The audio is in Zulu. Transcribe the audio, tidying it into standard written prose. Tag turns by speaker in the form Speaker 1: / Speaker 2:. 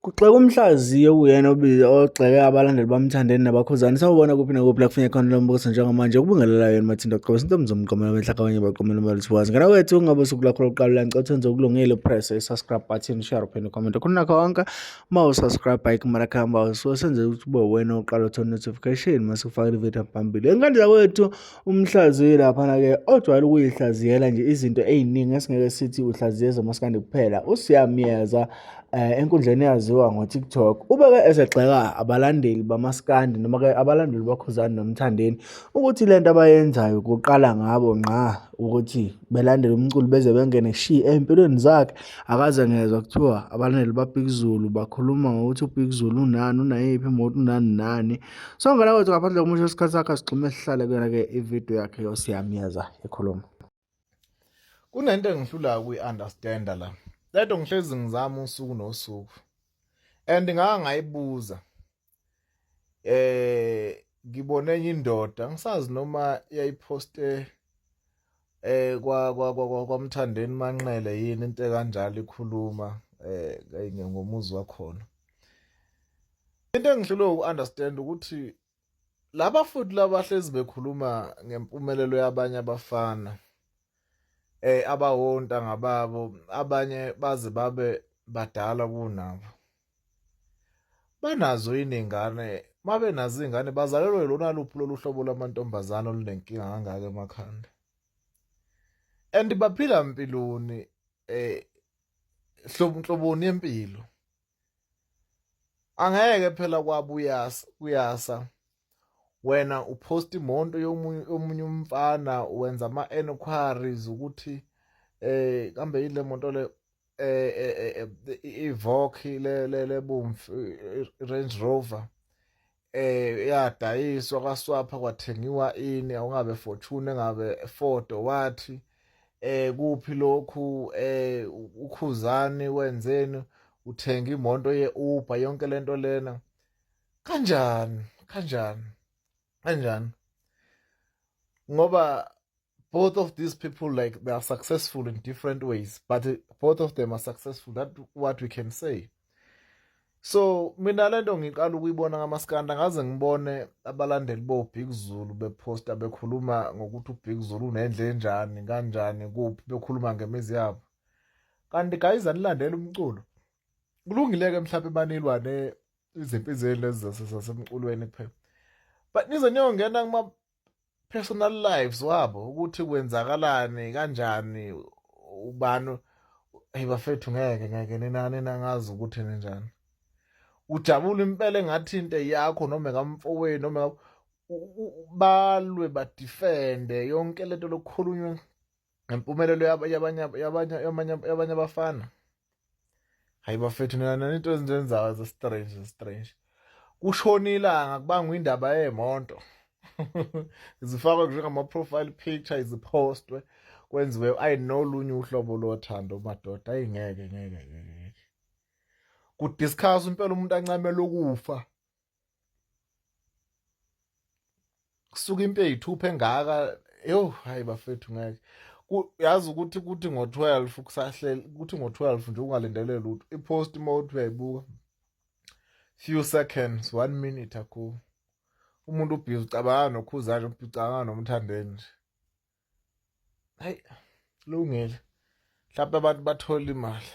Speaker 1: Kugxeka umhlaziyi okuyena ogxeke abalandeli baMthandeni nabaKhuzani. Sawubona kuphi nakuphi la kufunye khona lo mbukiso njengamanje ukubingelela yena Mathinta Qobo sinto mzomqomela benhlaka abanye baqomela imali siwazi. Ngena kwethu kungabe usuku lakho lokuqala la ngicela wenze okulungile press i-subscribe button share uphinde comment. Khona nakho konke uma usubscribe bike mara khamba so senze ukuthi ube wena oqala uthola notification mase ufakile ivideo phambili. Engane zakwethu umhlaziyi laphana-ke ojwayele ukuyihlaziyela nje izinto ey'ningi esingeke sithi uhlaziye zamaskandi kuphela usiyamyeza enkundleni eyaziwa ngo-TikTok. Ubeke esegxeka abalandeli bamaskandi noma-ke abalandeli baKhuzani noMthandeni ukuthi le nto abayenzayo kuqala ngabo ngqa ukuthi belandele umculo beze bengene shi ey'mpilweni zakhe. Akaze ngezwa kuthiwa abalandeli baBig Zulu bakhuluma ngokuthi uBig Zulu unani, unayiphi imoto, unani nani. So ngala kwethu ngaphandle komusho isikhathi sakhe asigxume sihlale kuyona-ke ividiyo yakhe yosiyamyeza ekhuluma.
Speaker 2: Kunento engihlulayo ukuyi-understanda la. Lento ngihlezi ngizama usuku nosuku. And ngake ngayibuza. Ngibone enye indoda ngisazi noma yayiposte kwa kwa kwa kwaMthandeni Manqele yini into ekanjalo ikhuluma ngomuzi wakhona. Into engihlulwe uku-understand ukuthi laba futhi labahlezi bekhuluma ngempumelelo yabanye abafana abawontanga babo abanye baze babe badala kunabo banazo yini ingane mabe nazo ingane bazalelwe lona luphi lolu hlobo lwamantombazane olunenkinga kangaka emakhanda and baphila mpiloni hlobo yempilo. Angeke phela kwabuyasa kuyasa wena upost imoto yomunye omunye umfana wenza ama enquiries ukuthi kambe yile moto le iVogue le le lebomvu Range Rover yadayiswa kwaswapha kwathengiwa ini awungabe Fortune engabe Ford wathi kuphi lokhu ukhuzani wenzeni uthenga imoto ye-Uber yonke lento lena kanjani kanjani kanjani ngoba both of these people, like, they are successful in different ways, but both of them are successful. That's what we can say. So mina lento ngiqala ukuyibona ngamaskanda, ngaze ngibone abalandeli bo Big Zulu beposta bekhuluma ngokuthi uBig Zulu unendle enjani kanjani kuphi, bekhuluma ngemizi yabo. Kanti guys, anilandela umculo. Kulungile ke mhlawumbe banilwa ne izimpi zenu lezi zasemculweni kuphela, but nize niyongena kuma personal lives wabo ukuthi kwenzakalani kanjani ubani. Hey bafethu, ngeke ngeke nina nina ngazi ukuthi ninjani. Ujabula impela engathi into yakho noma ekamfowenu noma balwe badefende yonke lento lokukhulunywa ngempumelelo yabanye yabanye yabanye abafana. Hayi bafethu, nina nani into ezenzayo ze strange strange. Kushona ilanga kubangwa indaba yemoto zifakwe njengama profile picture, izipostwe kwenziwe ayinolunye uhlobo lothando madoda. Ayingeke ngeke ngeke kudiscuss impela umuntu ancamela ukufa kusuka impi eyithupha engaka. Yo, hayi bafethu, ngeke. Yazi ukuthi kuthi ngo-12 kusahleli, kuthi ngo-12 nje ungalindele lutho, i-post mode uyayibuka few seconds, one minute ago, umuntu ubhizi ucabanga noKhuzani, ucabanga noMthandeni nje. Hayi, lungile, mhlawumbe abantu bathola imali.